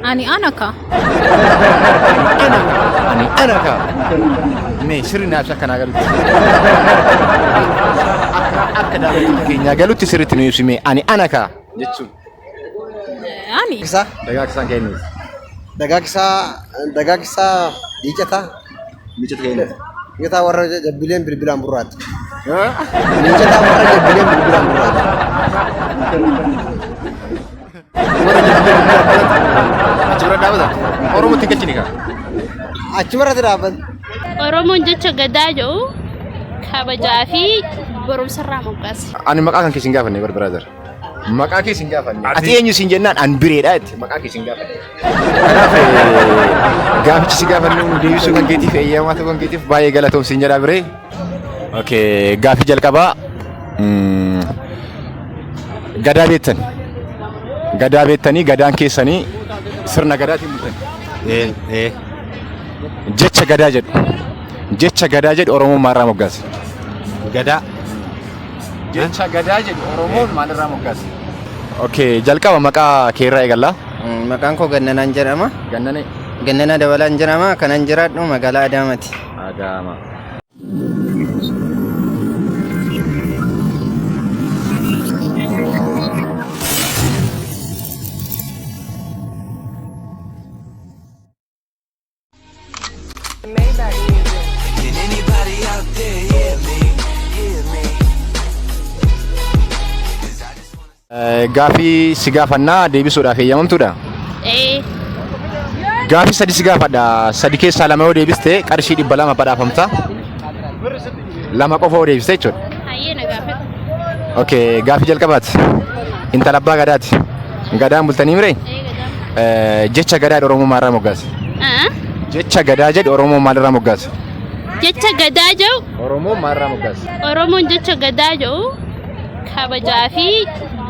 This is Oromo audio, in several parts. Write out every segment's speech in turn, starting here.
Ani ana ka. Ana ka. Ani ana ka. Mee sirri naaf akka naa galutti. Akka daawwattoota keenyaa galutti sirriitti nu ibsi mee ani ana ka jechuun. Ani. Isaa Dagaagsaan kennuuf. dagaagsaa dagaagsaa miicataa Miicata kennuuf. miicataa warra jabbileen bilbilaan burraatti. Miicataa warra jabbileen bilbilaan burraatti. Warra jabbilee bilbilaan burraatti. Achi bira dhaabata. Oromootti hin galchini kaa. Achuma irratti dhaabbata. Oromoon jecha gadaa jedhu kabajaa fi barumsarraa moggaase. Ani maqaa kan kee sin gaafanne bar brother. Maqaa kee sin gaafanne. Ati eenyu sin jennaan an bireedha jette maqaa kee sin gaafanne. Kanaaf gaafichi si gaafanne nu deebisuu kan keetiif eeyyamaa ta'uu kan keetiif baay'ee galatoom sin jedhaa biree. Okay, gaafii jalqabaa. Gadaa beektan. Gadaa beektanii gadaan keessanii sirna gadaatiin bultan. Ee, ee. Jecha gadaa jedhu. Jecha gadaa jedhu Oromoon maalirraa moggaase? Gadaa. Jecha gadaa jedhu Oromoon maalirraa moggaase? Okay, jalqaba maqaa keerraa eegalla. Maqaan koo Gannanaan jedhama. Gannanee. Gannanaa Dabalaan jedhama. Kanan jiraadhu magaalaa Adaamaati. Adaama. Gaafii si gaafannaa deebisuudhaaf eeyyamamtuudha. Ee. Gaafii sadi si gaafadha. Sadi keessaa lama yoo deebiste qarshii 200 badhaafamta. Lama qofa yoo deebiste jechuudha. Hayyee na gaafadhu. Okay, gaafii jalqabaati. Intala abbaa gadaati. Gadaan bultanii miree? Ee gadaan. Jecha gadaa jedhu Oromoo maalirraa moggaase? Ah? Jecha gadaa jedhu Oromoo maalirraa moggaase? Jecha gadaa jedhu Oromoo maalirraa moggaase? Oromoon jecha gadaa jedhu kabajaa fi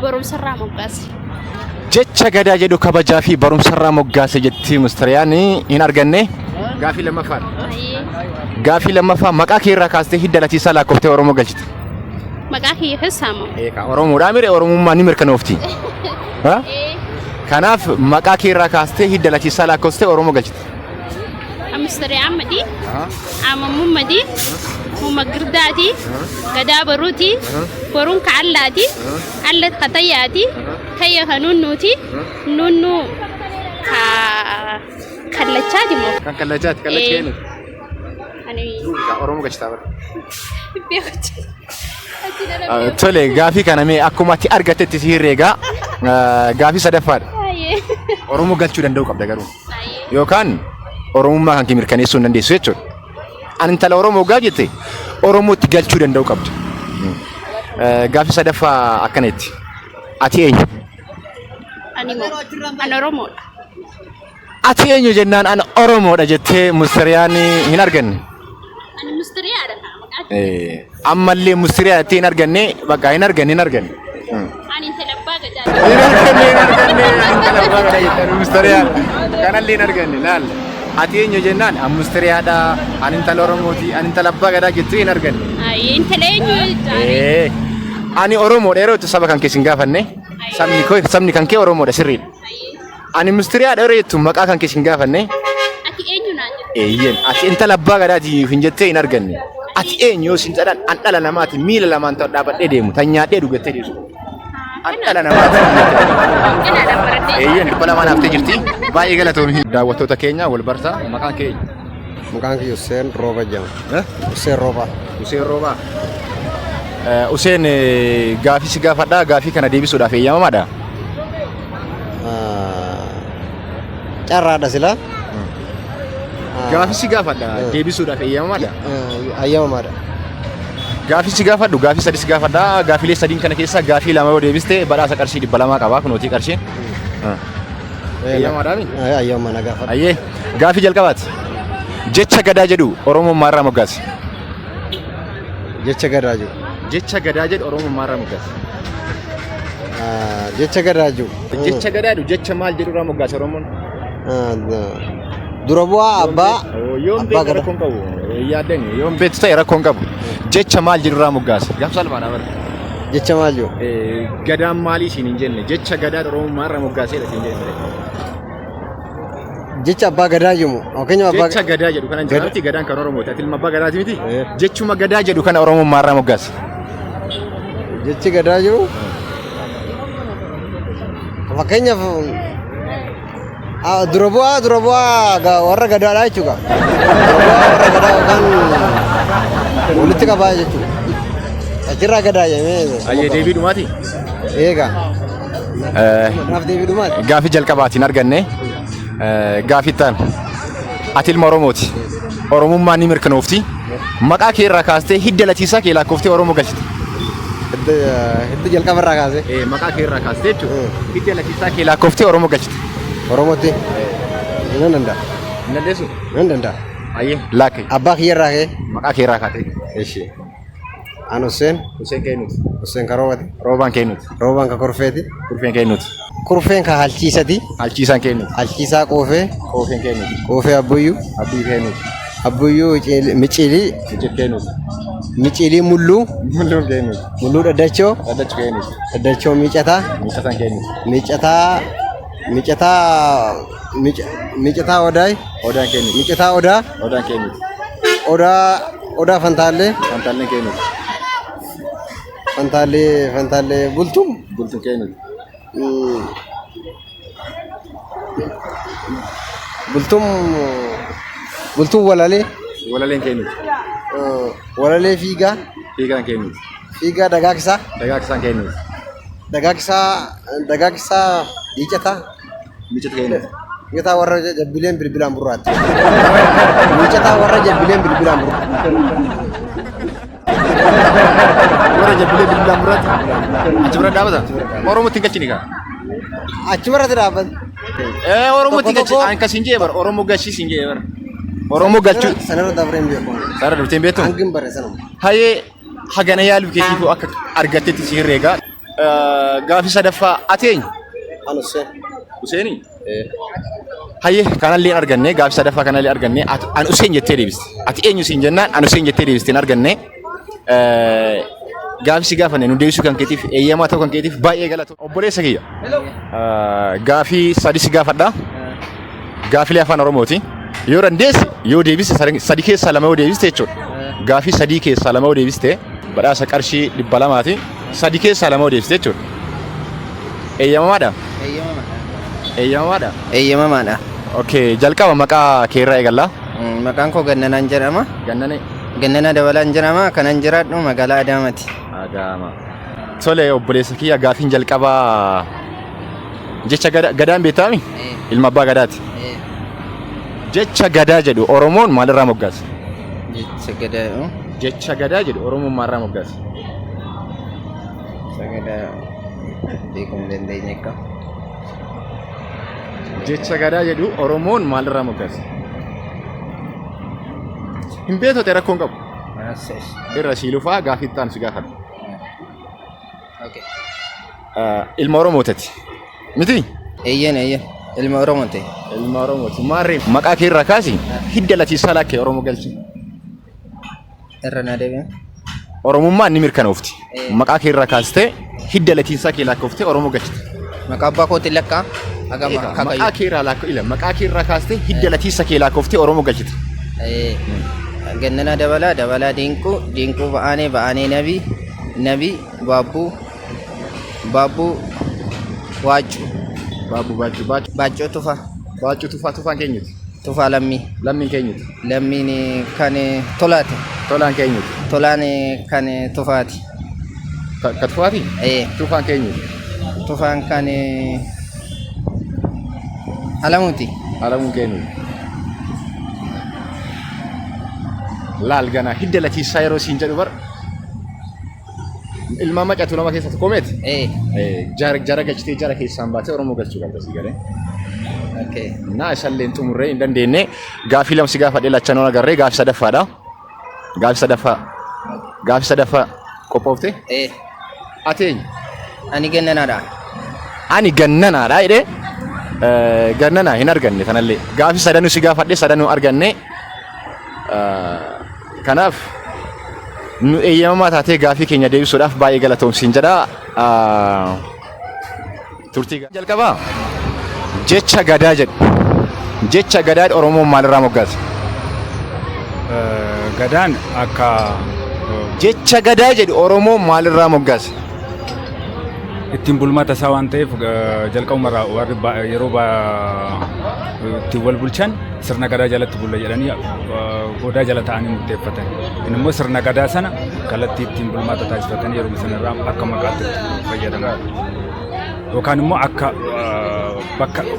barumsarraa moggaase. Jecha gadaa jedhu kabajaa fi barumsarraa moggaase jetti Mustariyaan hin arganne. Gaafii lammaffaadha. Hayyee. Gaafii lammaffaa maqaa kee irraa kaastee hidda latiisaa laakkooftee Oromoo galchite. Maqaa kiyya keessaa moo? Eegaa Oromoodhaa mire Oromummaa ni mirkanoofti. Ha? Ee. Kanaaf maqaa kee irraa kaastee hidda latiisaa laakkooftee Oromoo galchite. Mustariyaa Ammadii, Amma Mummadii, Mumma Girdaati, Gadaa Baruuti, Boruun ka Allaati, Alla ka Tayyaati, Tayya ka Nuunnuuti, Nuunnuu ka Kallachaati moo? Kan kallachaati kallacha Ee. eenyu? Ani Oromoo galchitaa bara. beekutti. Achi dhala beeku. Tole gaafii kana mee akkuma ati argattetti si herreegaa gaafii sadaffaadha. Baay'ee. Oromoo galchuu danda'uu qabda garuu. Baay'ee. Yookaan Oromummaa kan kee mirkaneessuu hin dandeessu jechuudha. Ani intala Oromoo gaa jette Oromootti galchuu danda'uu qabda. Gaafii sadaffaa akkana jetti. Ati eenyu? Ani moo? Ani Oromoodha. Ati eenyu jennaan an Oromoodha jettee Mustariyaan hin arganne. Ani Mustariyaadha maqaa. Ammallee Mustariyaa jettee hin arganne bakka hin arganne hin arganne. Ani intala abbaa gadaa. Hin arganne hin arganne ani intala abbaa gadaa jettee Mustariyaan kanallee hin arganne laal. Ati eenyu jennaan an Mustariyaadha ani intala Oromooti ani intala abbaa gadaa jettee hin arganne. Ayi intala eenyu jaaree? Ani Oromoodha yeroo itti saba kan kee sin gaafanne sabni koo sabni kan kee Oromoodha sirriidha. Ani mustiriyaa dha jettu maqaa kan kee sin gaafanne. Ati eenyu naan jette? Eeyyen ati intala abbaa gadaati hin jettee hin arganne. Ati eenyu yoo sin jedhan an dhala namaati miila lamaan ta'u dhaabadhee deemu tan nyaadhee dhugattee deesu. An dhala namaati. Ganaadhaan baradhee. Eeyyen 200 haftee jirti. Baay'ee galatoomi. Daawwattoota keenya wal bartaa maqaan kee eenyu? Maqaan kiyya Hussein Rooba jedhama. Hussein Roobaa. Huseen Roobaa. Huseen gaafii si gaafadhaa gaafii kana deebisuudhaaf eeyyamamaadha. Carraadha silaa. Gaafii si gaafadha deebisuudhaaf eeyyamamaadha. Eeyyamamaadha. Gaafii si gaafadhu gaafii sadi si gaafadha gaafiilee sadiin kana keessaa gaafii lama yoo deebiste badhaasa qarshii 200 qaba kunootii qarshiin. Eeyyamamaadhaami? Eeyyama na gaafadha. Ayyee gaafii jalqabaati. Jecha gadaa jedhu Oromoon maalirraa moggaase? Jecha gadaa jedhu. Jecha gadaa jedhu Oromoon maalirraa moggaase? Jecha gadaa jedhu. Jecha gadaa jedhu jecha maal jedhu irraa moggaase Oromoon? Dura bu'aa abbaa Yoon abbaa beektu gadaa. rakkoon qabu. Yaaddani yoon beektu ta'e rakkoon qabu. Jecha maal jedhu irraa moggaase? Gaaf salphaadha bara. Jecha maal jedhu? Gadaan maalii siin hin jenne jecha gadaa Oromoon maalirraa moggaaseedha siin jenne. Jecha abbaa gadaa jedhamu. Fakkeenyaaf abbaa Jecha gadaa jedhu kana jira miti gadaan kan Oromooti. Ati ilma abbaa gadaati miti? Jechuma gadaa jedhu kana Oromoon maalirraa moggaase? Jechi gadaa jiru. Fakkeenyaaf dura bu'aa warra gadaadhaa jechuudha. Dura bu'aa warra gadaa yookaan walitti qabaa jechuudha. Achirraa gadaa jedhamee. Ayyee deebii dhumaati? Eegaa. Kanaaf deebii dhumaati. Gaafii jalqabaatiin arganne gaafii itti aanu. Ati ilma Oromooti. Oromummaan ni mirkanoofti. Maqaa kee irraa kaastee hidda latiisaa kee lakkooftee Oromoo galchite. Hidda jalqaba irraa kaasee. Maqaa kee irraa kaastee jechuudha. Hidda latiisaa kee lakkooftee Oromoo galchite. Oromootti. Nan danda'a. Hin dandeessu? Nan danda'a. Ayyee laakki. Abbaa kiyya irraa ka'ee. Maqaa kee irraa kaatee. Eshi. An Hussein. Hussein keenyuti. Hussein Karoobati. Roobaan keenyuti. Roobaan ka Korfeeti. Kurfeen keenyuti. Kurfeen ka Halchiisati. Halchiisaan keenyuti. Halchiisaa Qoofee. Qoofeen keenyuti. Qoofee Abbuyyuu. Abbii keenyuti. Abbuyyuu Miciilii. Micir keenyuti. Miciilii Mulluu. Mulluun keenyuti. Mulluu Dhaddachoo. Dhaddachu keenyuti. Dhaddachoo Miicataa. Miicataan keenyuti. Miicataa Miicataa Miicataa Odaay. Odaan keenyuti. Miicataa Odaa. Odaan keenyuti. Odaa Odaa Fantaallee. Fantaalleen keenyuti. Fantaallee Bultum. Bultuun keenyuti. Bultum Bultum Walalee. Walaleen keenyuti. Walalee Fiigaa. Fiigaan keenyuti. Fiigaa Dagaagsaa. Dagaagsaan keenyuti. Dagaagsaa Miicataa. Miicata keenyuti. Miicataa warra jabbileen bilbilaan burraatti. Miicataa warra jabbileen bilbilaan burraatti. Warra jabbilee bilbilaan burraatti. Achi bira dhaabata. Oromootti hin galchini kaa. Achi biratti dhaabbata. Oromootti hin Tokko galchini. tokko- An kas hin jee bara. Oromoo galchii hin jee bara. Oromoo galchuu. Sanarra dabree hin beeku. Saara duftee hin beektu? Hangin bare sanuma. Hayee hagana yaaluu keetiifuu akka argattetti si herreega. Gaafii sadaffaa ati eenyu? An Hussein. Huseenii? Hayyee kanallee hin arganne gaafii sadaffaa kanallee arganne an Huseen jettee deebiste. Ati eenyu siin jennaan an Huseen jettee deebiste hin arganne. Gaafii si gaafanne nu deebisuu kan keetiif eeyyamaa ta'uu kan keetiif baay'ee galatoom. Obboleessa kiyya. Gaafii sadi si gaafadha. Gaafilee afaan Oromooti. Yoo dandeesse yoo deebiste sadi keessaa lama yoo deebiste jechuudha. Gaafii sadii keessaa lama yoo deebiste badhaasa qarshii 200ti. Sadi keessaa lama yoo deebiste jechuudha. Eeyyamamaadha? Eeyyamamaadha? Eeyyamamaadha. Okay, jalqaba maqaa keerraa eegalla. Maqaan koo Gannanaan jedhama. Gannanee. Gannanaa Dabalaan jedhama. Kanan jiraadhu magaalaa Adaamaati. Adaama. Tole obboleessa kiyya gaafiin jalqabaa jecha gadaan beektaami? Ilma abbaa gadaati. Jecha gadaa jedhu Oromoon maalirraa moggaase? Jecha gadaa. Jecha gadaa jedhu Oromoon maalirraa moggaase? Jecha gadaa beekuu hin dandeenye akka. Jecha gadaa jedhu Oromoon maalirraa moggaase? Hin beektu ta'e rakkoo hin qabu. Irra sii lufaa gaafii itti aanu si gaafadha. Okay. Ilma Oromootati. Miti? Eeyyeen eeyyeen. Ilma Oromooti. Ilma Oromooti. Maarree maqaa kee irraa kaasi hidda latiisaa lakkee Oromoo galchi. Irra naa deebi'a. Oromummaan ni mirkanoofti. Maqaa kee irraa kaastee hidda latiisaa kee lakkooftee Oromoo galchite. Maqaa abbaa kootiin lakkaa. Hagama Maqaa akaakayyuu. kee irraa lakkoo ila maqaa kee irraa kaastee hidda latiisa kee lakkooftee Oromoo galchite. Gannanaa Dabalaa, Dabalaa Dinquu, Dinquu Ba'aanee, Ba'aanee Nabii, Nabii Baabbuu, Baabbuu Waaccuu, Baabbuu baachuu baachuu. Baaccoo Tufaa, Baachuu tufaa tufaan keenyuti. Tufaa Lammii, Lammiin keenyuti. Lammiin kan Tolaati, Tolaan keenyuti. Tolaan kan Tufaati, Ka tufaati? Tufaan keenyuti. Tufaan kan Alamuuti. Alamuun keenyuti. Laal ganaa hidda latiisaa yeroo siin jedhu bar ilmaan macaatuu lama keessaa tokko meeti? Jara jara galchitee jara keessaan baatee Oromoo galchuu qabda sii galee. Okay. Naa isallee xumurree hin dandeenye gaafii lama si gaafadhee lachanoo agarree gaafii sadaffaadha. Gaafii sadaffaa. Gaafii sadaffaa qophoofte? Ati eenyu? Ani Gannanaadha. Ani Gannanaadha jedhee Gannanaa hin arganne kanallee. Gaafii sadanuu si gaafadhee sadanuu arganne. Kanaaf nu eeyyamamaa taatee gaafii keenya deebisuudhaaf baay'ee galatoomsiin jedha. Turtii jalqabaa jecha gadaa jedhu. Jecha gadaa Oromoon maalirraa moggaase? Gadaan akka Jecha gadaa jedhu Oromoon maalirraa moggaase? Ittiin bulmaata isaa waan ta'eef, jalqabumarraa warri yeroo ittiin wal bulchan sirna gadaa jalatti bulla jedhanii godaa jala ta'anii murteeffatan. Inni immoo sirna gadaa sana kallattii ittiin bulmaata taasifatan yeroo sanarraa akka maqaatti itti fayyadaman. Yookaan immoo akka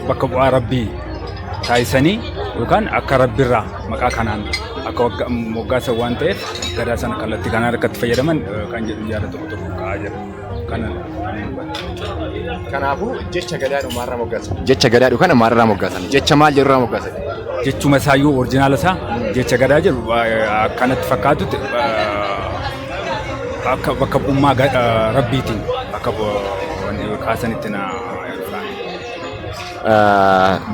bakka bu'aa rabbii taasisanii yookaan akka rabbiirraa maqaa kanaan akka moggaasan waan ta'eef, gadaa sana kallattii kanaan akka itti fayyadaman kan jedhu yaada tokko tokko ka'aa jira. Kana Kanaafuu jecha gadaadhu maalirraa moggaasan? Jecha gadaadhu kana maalirraa moggaasan? Jecha maal jedhurraa moggaasan? Jechuma isaayyuu original isaa jecha gadaa jedhu akkanatti fakkaatutti akka bakka bu'ummaa rabbiitiin akka kaasanitti na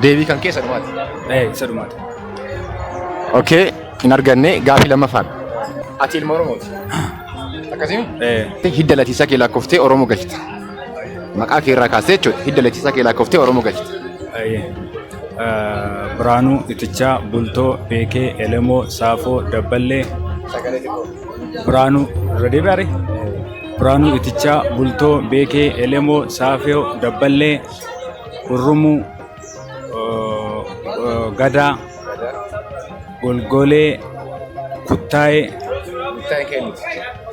Deebii kan keessa dhumaati. Isa dhumaati. Okay, hin arganne. Gaafii lammaffaan. Ati ilma Oromooti. Akkasii? Hidda latiisaa kee lakkooftee Oromoo galchita. Maqaa kee irraa kaastee jechuudha. Hidda latiisaa kee lakkooftee Oromoo galchita. Biraanuu Itichaa Bultoo Beekee Elemoo Saafoo Dabballee. Biraanuu irra deebi'aare. Biraanuu Itichaa Bultoo Beekee Elemoo Saafoo Dabballee Hurrumuu Gadaa Golgolee Kuttaayee.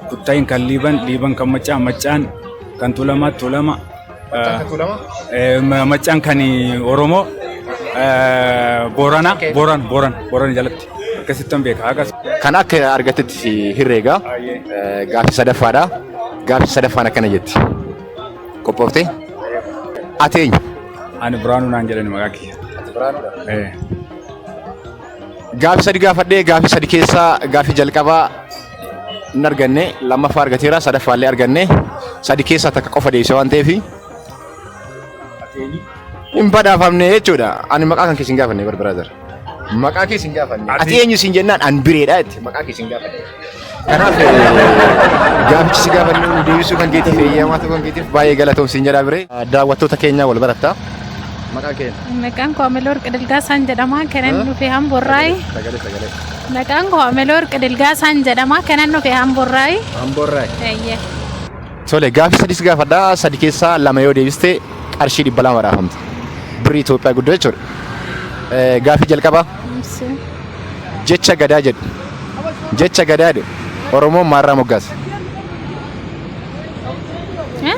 Kuttaayeen kan Liiban, Liiban kan Maccaa, Maccaan kan Tuulamaa, Tuulama Maccaan kan Oromoo Boorana, Booran, Booran, Booran jalatti akkasittan beeka akkas. Kan akka argatetti herreega. Gaaffii sadaffaadha. Gaaffii sadaffaan akkana jetti. Qophooftee? Ati eenyu? Ani Biraanuu naan jedhani maqaa kiyya. Gaaffii sadi gaafadhee, gaaffii sadi keessaa gaaffii jalqabaa hin arganne, lammaffaa argateera, sadaffaallee arganne. Sadi keessaa takka qofa deebise waan ta'eef hin badhaafamne jechuudha. Ani maqaa kan keessa hin gaafanne bar, brother. Maqaa keessa hin gaafanne. Ati eenyu siin jennaan an bireedha jetti. Maqaa keessa hin gaafanne. Kanaaf gaafichi si gaafanne nu deebisuu kan keetiif, eeyyamaa ta'uu kan keetiif baay'ee galatoom siin jedhaa biree. Daawwattoota keenyaa wal baratta. Maqaan keenya? Maqaan koo Amaloo Warqi Dilgaasaan jedhama. Kanan dhufe Hamborraayi. Sagalee, sagalee. Maqaan koo Amaloo Warqi Dilgaasaan jedhama. Kanan dhufe Hamborraayi. Hamborraayi. Eeyyee. Tole, gaaffii sadis gaafadhaa. Sadi keessaa lama yoo deebiste qarshii 200 badhaafamta. Birrii Itoophiyaa guddoo jechuudha. Gaaffii jalqabaa, jecha gadaa jedhu. Jecha gadaa jedhu Oromoon maalirraa moggaase? Eh?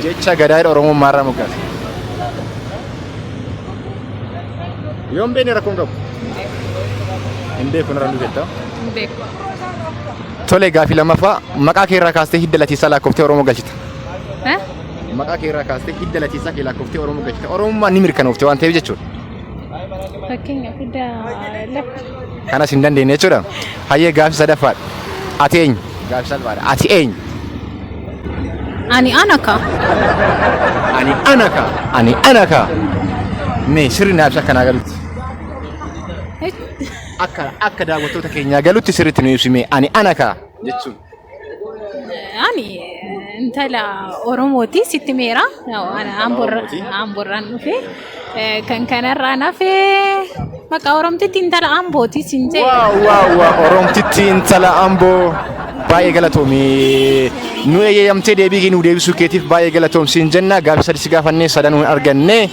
Jecha gadaa jedhu Oromoon maalirraa moggaase? Yoo hin beekne rakkoon qabu. Hin beeku narra jetta. Hin beeku. Tole, gaaffii lammaffaa, maqaa kee irraa kaastee hidda latiisaa lakkooftee Oromoo galchita. Eh? Maqaa kee irraa kaastee hidda latiisaa kee lakkooftee Oromoo galchita. Oromummaan ni mirkanoofte waan ta'eef jechuudha. Fakkeenyaaf hidda lakki. Kanas hin dandeenye jechuudha. Hayyee, gaaffii sadaffaadha. Ati eenyu? Gaaffii salphaadha. Ati eenyu? Ani ana ka. Ani ana ka. Ani ana ka. Mee sirri naaf ibsa akkanaa galutti. Akka daawwattoota keenyaa galutti sirriitti nu ibsi mee, ani ana ka jechuun. Ani intala Oromooti, sitti meera. Oromooti. Amborraan dhufe. Kan kanarraa nafe maqaa Oromtitti intala Ambooti siin jedhe. Wow wow wow, Oromtitti intala Amboo, baay'ee galatoomi. Nu eeyyamtee deebii nu deebisuu keetiif baay'ee galatoomsiin jenna. Gaaffii sadi si gaafannee sadanuu hin arganne.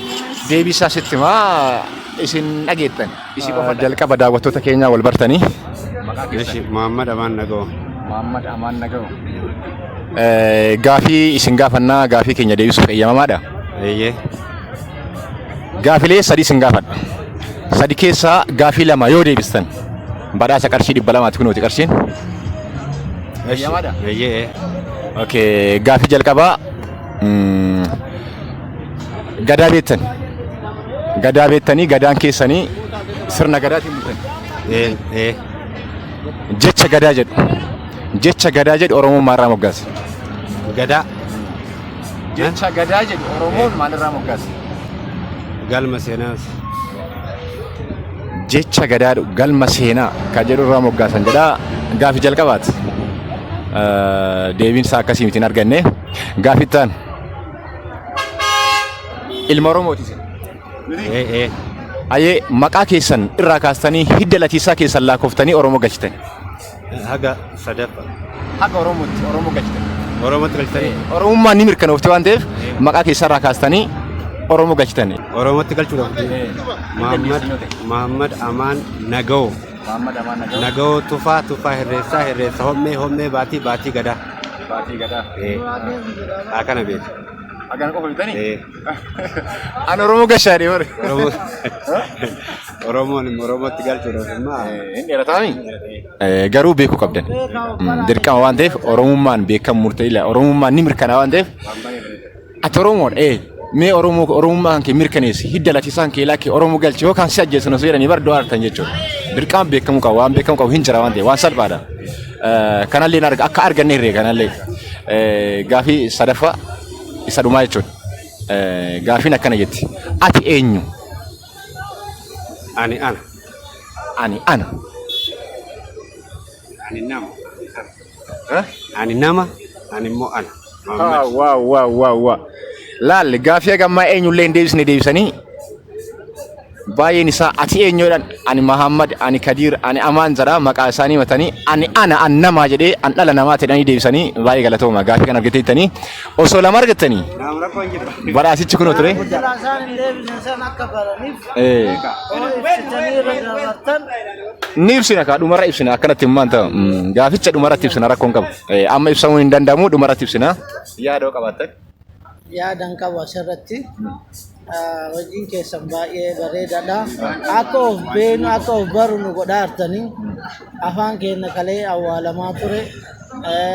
Deebii isaa sitti himaa, isin dhageettan. Isin qofa jalqaba daawwattoota keenyaa wal bartanii. Eshi, Muhammad Amaan Nagoo. Muhammad Amaan Nagoo. Gaafii isin gaafannaa, gaafii keenya deebisuuf eeyyamamaadha. Eeyyee. Gaafilee sadi isin gaafadha. Sadi keessaa gaafii lama yoo deebistan badhaasa qarshii 200ti, kunooti qarshiin. Eeyyamaadha? Eeyyee. Okay, gaafii jalqabaa, gadaa beektan. Gadaa beektanii, gadaan keessanii sirna gadaatiin bultan. Ee, ee. Jecha gadaa jedhu. Jecha gadaa jedhu Oromoon maalirraa moggaase? Gadaa. Jecha gadaa jedhu Oromoon maalirraa moggaase? Galma seenaas. Jecha gadaa jedhu galma seenaa kan jedhu irraa moggaasan jedhaa, gaafii jalqabaati. Deebiin isaa akkasii miti, hin arganne. Gaafii itti aanu. Ilma Oromooti isin. Ee, ee. Ayyee, maqaa keessan irraa kaastanii hidda latiisaa keessan lakkoftanii Oromoo galchitan. Haga sadaffaa. Haga Oromootti Oromoo galchitan. Oromootti galchitanii. Oromummaan ni mirkanoofte waan ta'eef maqaa keessan irraa kaastanii Oromoo galchitan. Oromootti galchuudhaaf. Mahammad Amaan Naga'oo. Mahammad Amaan Naga'oo. Naga'oo Tufaa, Tufaa Hirreessaa, Hirreessa Hommee, Hommee Baatii, Baatii Gadaa. Baatii Gadaa. Akkana beeka. Akkana qofa bitanii? An Oromoo gashaa deema. Oromoon Oromootti galchuudhaaf immoo. Hin dheerataami? Garuu beekuu qabdan. Dirqama waan ta'eef Oromummaan beekamu murteessa. Oromummaan ni mirkanaa waan ta'eef. Ati Oromoodha ee mee Oromoo Oromummaan kee mirkaneessi, hidda latisaan kee lakkee Oromoo galchi yookaan si ajjeesan osoo jedhanii bar du'aa artan jechuudha. Dirqama beekamuu qaba, waan beekamuu qabu hin jira waan ta'eef waan salphaadha. Kanallee arga akka arganne hirree kanallee gaafii sadaffaa isa dhumaa jechuudha. Gaafiin akkana jetti. Ati eenyu? Ani ana. Ani ana. Ani nama. Ani nama. Ani immoo ana. Waaw waaw waaw waaw. Laal, gaafii hagammaa eenyullee hin deebisne deebisanii, baay'een isaa ati eenyuudhaan ani Mahammad, ani Kadiir, ani Amaan jedha maqaa isaanii matanii, ani ana, an namaa jedhee, an dhala namaa jedhanii deebisanii. Baay'ee galatooma. Gaafii kan argateettanii osoo lama argattanii badhaasichi kunoo ture. Isaan hin deebisne san akka baraniif oo ibsitanii irra dabartan. Ni ibsina kaa, dhumarra ibsina, akkanatti hin maanta gaaficha dhumarratti ibsina, rakkoon qabu. Amma ibsamuu hin danda'amu, dhumarratti ibsina. Yaadoo qabaattan. Yaadan qabu asirratti. Hojiin keessan baay'ee bareedaadha. Akka of beenu, akka of baru nu godhaa jirtanii. Afaan keenya kalee awwaalamaa ture,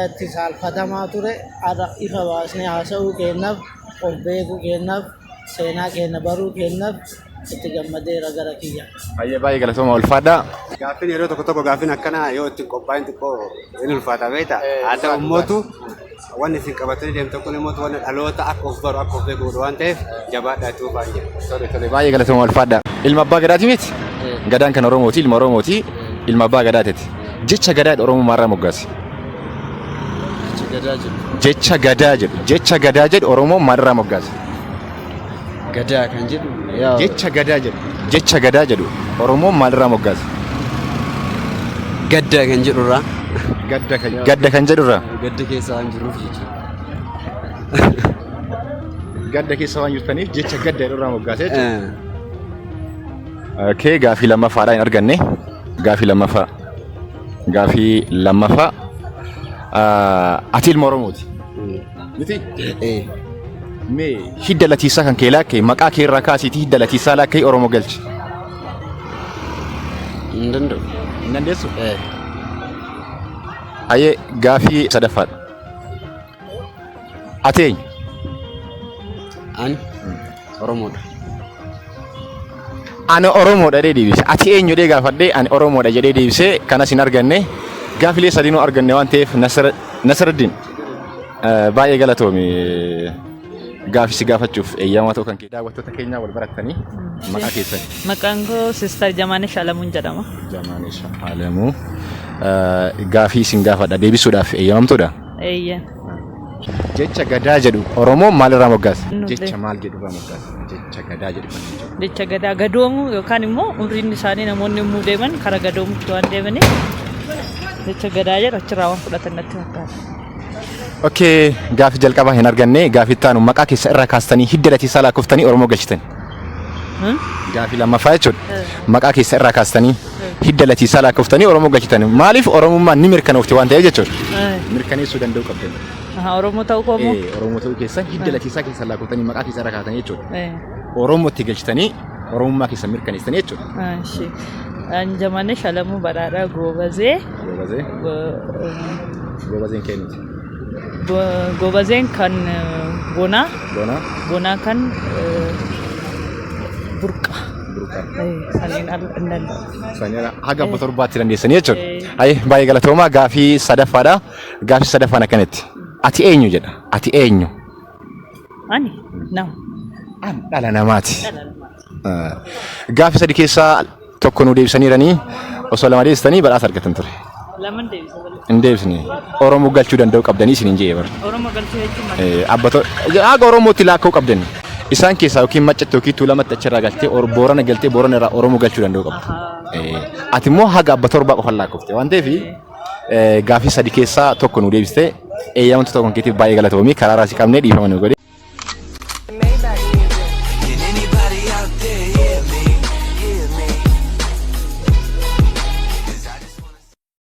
itti saalfatamaa ture. Har'a ifa baasnee haasa'uu keenyaaf, of beekuu keenyaaf, seenaa keenya baruu keenyaaf itti gammadeera gara kiyya. Baay'ee baay'ee galatooma, ulfaadhaa. Gaaffiin yeroo tokko tokko gaaffiin akkanaa yoo ittiin qophaa'in xiqqoo hin ulfaata beektaa. Haa ta'u immootu wanni isin qabatanii deemtan kun immoo wanni dhaloota akka of baru, akka of beeku godhu waan ta'eef jabaadhaa, itti fufaa jira. Tole tole, baay'ee galatooma, ulfaadhaa. Ilma abbaa gadaati miti? Gadaan kan Oromooti, ilma Oromooti, ilma abbaa gadaatiti. Jecha gadaa Oromoo maalirraa moggaase? Jecha gadaa jedhu. Jecha gadaa jedhu. Jecha gadaa jedhu Oromoo maalirraa moggaase? Gadaa kan jedhu yaa. Jecha gadaa jedhu. Jecha gadaa jedhu Oromoon maalirraa moggaase? Gadda kan jedhurraa. Gadda kan jedhurraa. Gadda keessa waan jirruuf jechuudha. Gadda keessa waan jirtaniif jecha gadda jedhurraa moggaase jechuudha. Okay, gaafii lammaffaadha hin arganne. Gaafii lammaffaa. Gaafii lammaffaa. Ati ilma Oromooti. Miti? Mee hidda latiisaa kan kee laakkee maqaa kee irraa kaasiitii hidda latiisaa laakkee Oromoo galchi. Hin danda'u. Hin dandeessu? Ayyee, gaafii sadaffaadha. Ati eenyu? Ani Oromoodha. Ani Oromoodha jedhee deebise. Ati eenyu jedhee gaafadhee ani Oromoodha jedhee deebisee kanas hin arganne. Gaafilee sadiinuu arganne waan ta'eef Nasruddin baay'ee galatoomi, gaafii si gaafachuuf eeyyamaa ta'uu kan kee. Daawwattoota keenyaa wal barattanii, maqaa keessan. Maqaan koo Sister Jamaanesh Alamuun jedhama. Jamaanesh Alamuu, gaafii isin gaafadha, deebisuudhaaf eeyyamamtuudha. Eeyyee. Jecha gadaa jedhu Oromoon maalirraa moggaase? Nuti. Jecha maal jedhu irraa moggaase? Jecha gadaa jedhu kan jechuudha. Jecha gadaa, gadoomuu yookaan immoo umriin isaanii namoonni yommuu deeman karaa gadoomutti waan deemaniif jecha gadaa jedhu achirraa waan fudhatan natti fakkaata. Okay, gaafii jalqabaa hin arganne. Gaafii itti aanu maqaa keessa irraa kaastanii hidda latiisaa lakkoftanii Oromoo galchitan. Gaafii lammaffaa jechuudha. Maqaa keessa irraa kaastanii hidda latiisaa lakkoftanii Oromoo galchitan. Maaliif? Oromummaan ni mirkanoofte waan ta'eef jechuudha. Mirkaneessuu danda'uu qabdan. Oromoo ta'uu koo moo? Oromoo ta'uu keessan hidda latiisaa keessa lakkoftanii maqaa keessa irraa kaastanii jechuudha. Oromootti galchitanii Oromummaa keessa mirkaneessitanii jechuudha. Ishi. An Jamaanesh Alamuu Badhaadhaa Goobazee. Goobazee. Goobazeen keenyuti. Goobazeen kan Bonaa. Bonaa. Bonaa kan Burqa. Burqa. Saniin ala hin danda'u. Saniin haga abba torbaatti dandeessanii jechuudha. Ayi, baay'ee galatoomaa. Gaafii sadaffaadha. Gaafii sadaffaan akkanatti. Ati eenyu jedha. Ati eenyu? Ani nama. An dhala namaati. Gaafii sadi keessaa tokko nu deebisaniiranii, osoo lama deebistanii badhaasa argatan ture. Laman deebisa malee. Hin deebisne. Oromoo galchuu danda'u qabdanii isiniin jedhee bara. Oromoo galchuu jechuun maal? Abba haga Oromootti laakkoo qabdan. Isaan keessaa yookiin Maccatti yookiin Tuulamatti achirraa galtee Boorana galtee Boorana irraa Oromoo galchuu danda'u qabda. Ati immoo haga abba torbaa qofan lakkoofte waan ta'eef gaafii sadi keessaa tokko nu deebiste eeyyamtu tokko keetiif baay'ee galatoomii karaa raasii qabnee dhiifama nu godhe.